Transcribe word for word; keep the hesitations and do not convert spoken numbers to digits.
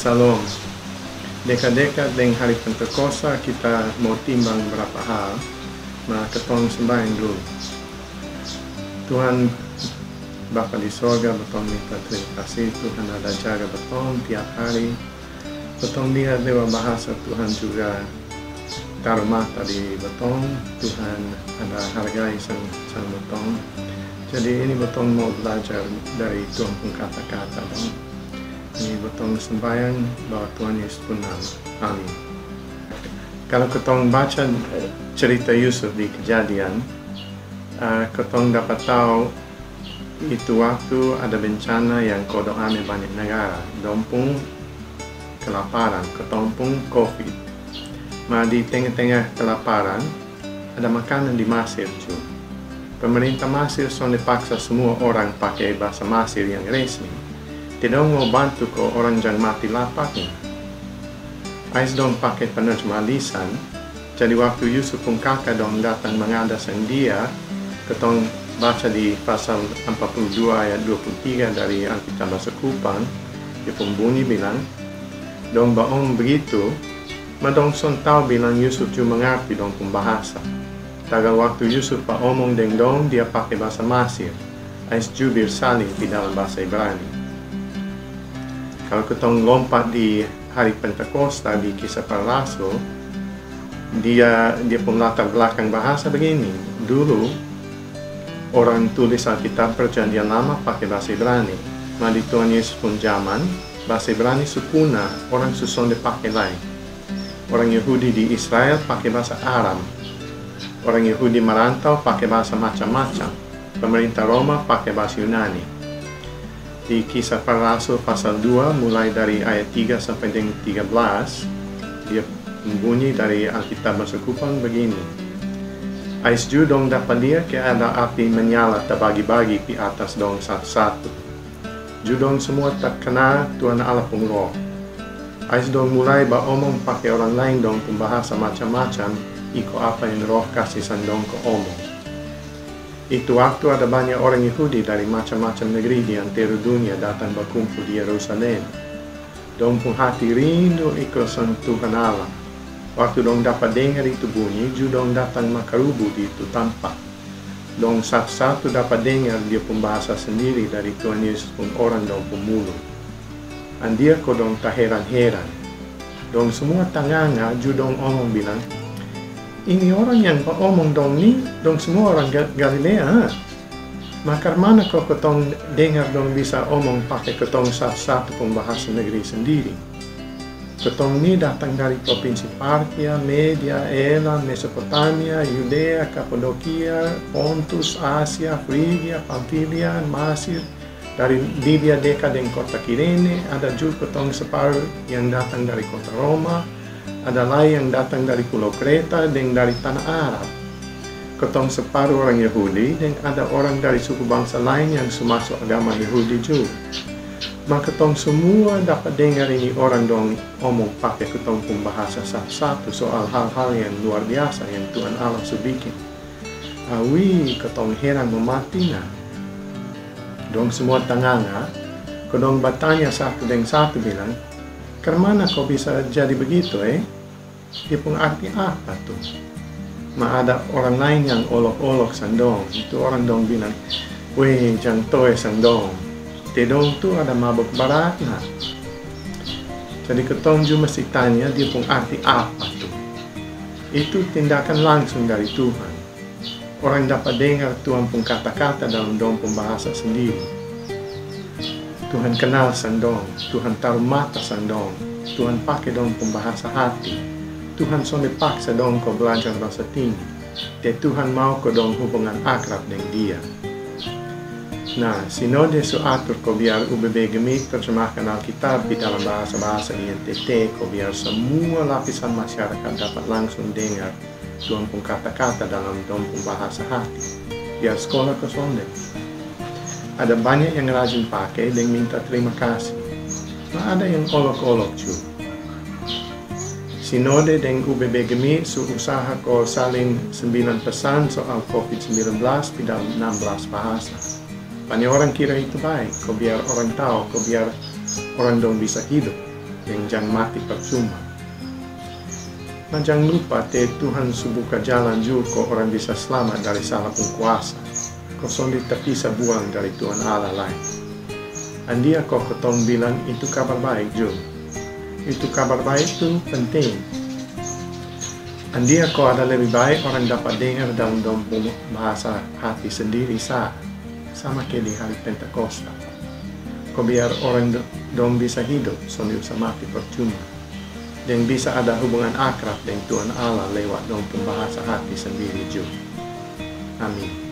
Salom. Deka-deka deng hari Pentakosta kita mau timbang brapa hal, ma katong sambayang dulu. Tuhan, Bapa di sorga, botong minta terima kasih Tuhan ada jaga botong tiap hari. Botong lia lewat bahasa Tuhan juga taruh mata di botong. Tuhan ada hargai sang, sang botong. Jadi ini botong mau belajar dari Tuhan pung kata-kata dong. Ini botong sembayang bawa Tuhan Yesus pun nama. Amin. Kalau ketong baca cerita Yusuf di Kejadian, uh, ketong dapat tahu itu waktu ada bencana yang kodong ame banyak negara, dong pung kelaparan, ketong pung covid. Ma di tengah-tengah kelaparan, ada makanan di Masir cu. Pemerintah Masir sonde paksa semua orang pake bahasa Masir yang resmi. Te dong mau bantu ko orang jang mati lapar ni. Ais dong pake penerjemah lisan. Jadi waktu Yusuf pung kaka dong datang mangada sang dia, ketong baca di pasal empat puluh dua ayat dua puluh tiga dari Alkitab Bahasa Kupang, dia pung bunyi bilang, dong baom begitu, ma dong son tau bilang Yusuf ju mangarti dong pung bahasa. Tagal waktu Yusuf baomong deng dong, dia pake bahasa Masir, ais jubir salin pi dalam bahasa Ibrani. Kalau ketong lompat di hari Pentakosta di Kisah Para Rasul, dia, dia pung latar belakang bahasa begini. Dulu orang tulis Alkitab Perjanjian Lama pake bahasa Ibrani. Ma di Tuhan Yesus pung jaman, bahasa Ibrani su puna, orang su sonde pake lai. Orang Yahudi di Israel pake bahasa Aram. Orang Yahudi marantau pake bahasa macam-macam. Pemerintah Roma pake bahasa Yunani. Di Kisah Para Rasul pasal dua, mulai dari ayat tiga sampai deng tiga belas, dia bunyi dari Alkitab Bahasa Kupang begini. Ais ju dong dapa lia ke ada api menyala tabagi-bagi pi atas dong satu-satu. Ju dong semua takana Tuhan Allah pung Roh. Ais dong mulai baomong pake orang lain dong pung bahasa macam-macam, iko apa yang Roh kasi sang dong ko omong. Itu waktu ada banyak orang Yahudi dari macam-macam negeri di antero dunia datang bakumpul di Yerusalem. Dong pung hati rindu iko sang Tuhan Allah. Waktu dong dapa dengar itu bunyi, ju dong datang makarubu di itu tampa. Dong satu-satu dapa dengar dia pung bahasa sendiri dari Tuhan Yesus pung orang dong pung mulu. Andia ko dong taheran-heran. Dong semua tanganga ju dong omong bilang, ini orang yang baomong dong ni, dong semua orang Ga-, Galilea, ha? Ma karmana ko ketong dengar dong bisa omong pake ketong satu-satu pung bahasa negeri sendiri? Ketong ni datang dari propinsi Partia, Media, Elam, Mesopotamia, Yudea, Kapadokia, Pontus, Asia, Frigia, Pamfilia, Masir, dari Libia deka deng kota Kirene, ada ju ketong separu yang datang dari kota Roma, ada lai yang datang dari pulau Kreta deng dari tanah Arab. Ketong separu orang Yahudi, deng ada orang dari suku bangsa lain yang su maso agama Yahudi ju. Ma ketong semua dapa dengar ini orang dong omong pake ketong pung bahasa satu-satu soal hal-hal yang luar biasa yang Tuhan Allah su bikin. Awi, ketong heran mamati na. Dong semua tanganga, ko dong batanya satu deng satu bilang, karmana ko bisa jadi begitu, e? Dia pung arti apa tu? Ma ada orang lain yang olok-olok sang dong. Itu orang dong bilang, weh, jang toe sang dong. Te dong tu ada mabok barat na. Jadi ketong ju mesti tanya dia pung arti apa tu. Itu tindakan langsung dari Tuhan. Orang dapa dengar Tuhan pung kata-kata dalam dong pung bahasa sendiri. Tuhan kenal sang dong, Tuhan taru mata sang dong, Tuhan pake dong pung bahasa hati. Tuhan sonde paksa dong ko belajar bahasa tinggi. Te Tuhan mau ko dong hubungan akrab deng Dia. Nah, sinode su atur ko biar U B B GMIT terjemahkan Alkitab di dalam bahasa-bahasa di N T T ko biar semua lapisan masyarakat dapat langsung dengar Tuhan pung kata-kata dalam dong pung bahasa hati. Biar skola ko sonde. Ada banyak yang rajin pake deng minta terima kasih. Ma ada yang olok-olok ju. Sinode deng U B B GMIT su usaha ko salin sembilan pesan soal covid sembilan belas pi dalam enam belas bahasa. Banyak orang kira itu baik, ko biar orang tau, ko biar orang dong bisa hidup. deng jang mati parcuma. Ma jang lupa te Tuhan su buka jalan ju ko orang bisa slamat dari sala pung kuasa, ko sonde tapisa buang dari Tuhan Allah lai. Andia ko kotong bilang itu kabar baik ju. Itu kabar baik tu penting. Andia ko ada lebih baik orang dapat dengar dalam dong pung bahasa hati sendiri sa, sama ke di hari Pentakosta. Ko biar orang do-, dong bisa hidup sonde usa mati parcuma, deng bisa ada hubungan akrab deng Tuhan Allah lewat dong pung bahasa hati sendiri ju. Amin.